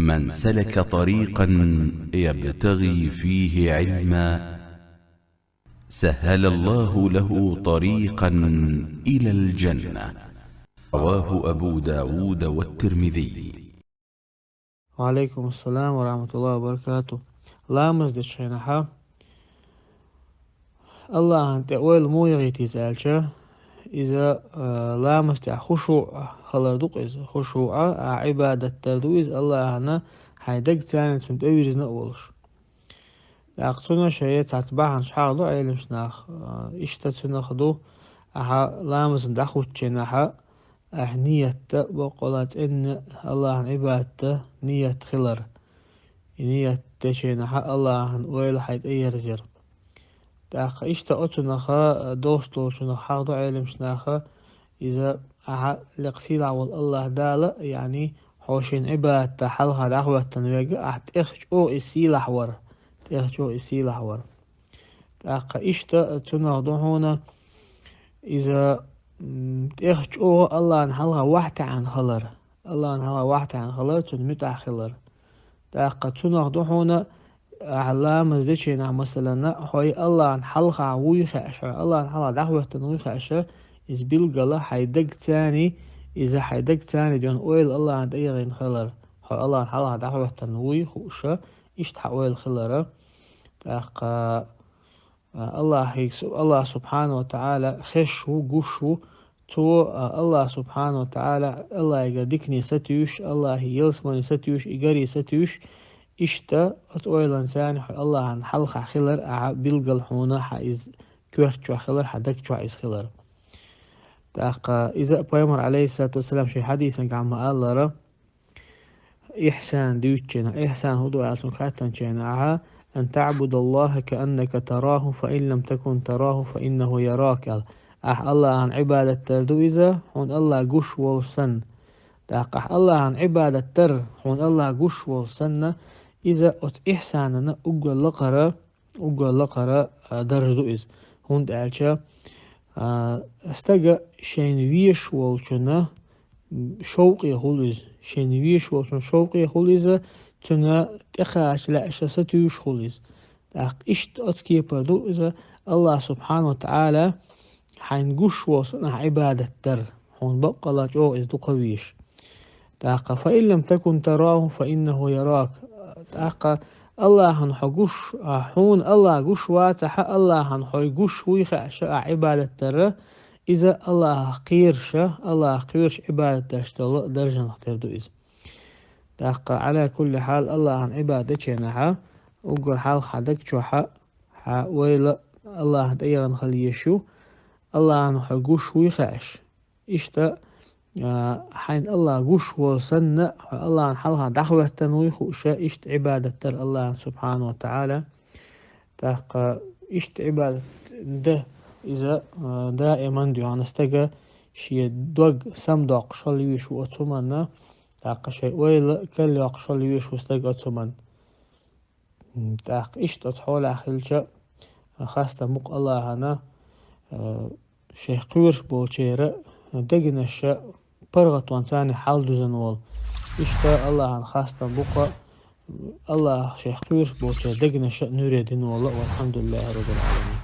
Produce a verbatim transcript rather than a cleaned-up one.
من سلك طريقا يبتغي فيه علما سهل الله له طريقا إلى الجنة. رواه أبو داود والترمذي. وعليكم السلام ورحمة الله وبركاته. Ламаз дечу хенахьа Аллахьан тӀе ойла муха яхийта иза аьлча, иза, а, ламаз тӀехь хушуъ хилар ду-кх иза. Хушуъ а, Ӏибадат дар ду иза Аллахьана, хьайн даг царна цунна тӀевирзина а волуш. ТӀаккха цунах шайн цхьацца бахьанаш хьахаду Ӏеламчу наха, а, иштта цунах ду, ахьа ламазна дӀахӀуттучу хенахьа, ахь ниятта боккъала цӀенна Аллахьан Ӏибадатта ният хилар. И ният дечу хенахьа Аллахьан ойла хьайн тӀеерзар. ТӀаккха иштта оцунаха, а, долуш долчунах хьахаду Ӏеламчу наха, иза ахьа лекха сийлахь волу Аллахь Дала, яъни, хьо шен Ӏибадатта хьалха дӀахӀоьттина верг, ахь тӀех чӀогӀа иза сийлахь вар. ТӀех чӀогӀа иза сийлахь вар. ТӀаккха иштта цунах ду хьуна иза, м, тӀех чӀогӀа Аллахьан хьалха вахьтаьӀна хилар. Аллахьан хьалха вахьтаьӀна хилар, цунна муьтӀахь хилар. ТӀаккха цунах ду хьуна, ахьа ламаз дечу хенахь, масалана, хьо Аллахьан хьалха вуй хууш, Аллахьан хьалха дӀахӀоьттина вуй хууш, иза билггала хьайн даг царна, иза хьайн даг царна дуьйна ойла Аллахьан тӀеяхийна хилар. Хьо Аллахьан хьалха дӀахӀоьттина вуй хууш, иштта хьан ойла хилара. ТӀаккха, а, Аллахьига су-, Аллахь субхьана ва таӀала хезаш ву, гуш ву, цо, а, Аллахь субхьана ва таӀала, Аллахьига дикане сатуьйсуш, Аллахье ялсамане сатуьйсуш, и гаре сатуьйсуш, иштта оцу ойланца царна хьо Аллахьан хьалха хилар ахьа билггала хьуна хьан иза коьрта чохь хилар, хьан даг чохь иза хилар. ТӀаккха иза а Пайхамар, Ӏалайхиссалату вассалам, шен хьадисангахь ма-аллара, ихьсан дуьйцучу хенахь, ихьсан хӀун ду аьлла цуьнга хаьттинчу хенахь, «أن تعبد الله كأنك تراه، فإن لم تكن تراه فإنه يراك», аьлла. Ахь Аллахьан Ӏибадат дар ду иза, хьуна Аллахь гуш волуш санна. ТӀаккха ахь Аллахьан Ӏибадат дар, хьуна Аллахь гуш волуш санна, иза оцу ихьсанана уггар лакхара, уггар лакхара, а, даржа ду иза. ХӀунда аьлча, а, стага шайна везаш волчунна шовкъе хуьлу иза. Шайна везаш волчунна шовкъе хуьлу иза, цунна тӀекхача лаьа сатуьйсуш хуьлу иза. ТӀаккха иштта оцу кепара ду иза, Аллахь субхьана ва таӀала хьайна гуш волу санна ахь Ӏибадат дар. Хьуна баккъалла чӀогӀа иза дукха везаш. ТӀаккха, «فإن لم تكن تراه فإنه يراك». ТӀаккха Аллахьан хьо гуш, а, хьуна Аллахь гуш вацахь, Аллахьан хьо гуш вуй хууш ахь Ӏибадат дар, иза Аллахьах кхераш, Аллахьах кхоьруш Ӏибадат деш долу даржанах тера ду иза. ТӀаккха, Ӏала кулли хьал, Аллахьан Ӏибадат дечу хенахь, уггар хьалха хьан даг чохь хьан ойла Аллахьан тӀеяхийна хила езаш ю, Аллахьан хьо гуш вуй хууш. Иштта, а, хьайна Аллахь гуш волу санна, хьо Аллахьан хьалха дӀахӀоьттина вуй хууш, иштта Ӏибадат дар Аллахьан субхьана ва таӀала. ТӀаккха иштта Ӏибадат дан иза, а, даиман дуьхьал стага шен дог самадоккхуш хила везаш ву оцу хӀуманна, тӀаккха шайн ойла карла йоккхуш хила везаш ву стага оцу хӀуманна. М, тӀаккха иштта оцу хьолехь хилча, хастам бу-кх Аллахьана, а, шайх кхоьруш болчеран дегнаш паргӀатонца хьалдузина волу. Иштта Аллахьана хастам бу-кх, Аллахь шайх кхоьруш болчеран дегнаш нуьре дина волу. Валхьамдулиллахьи раббил Ӏаламин.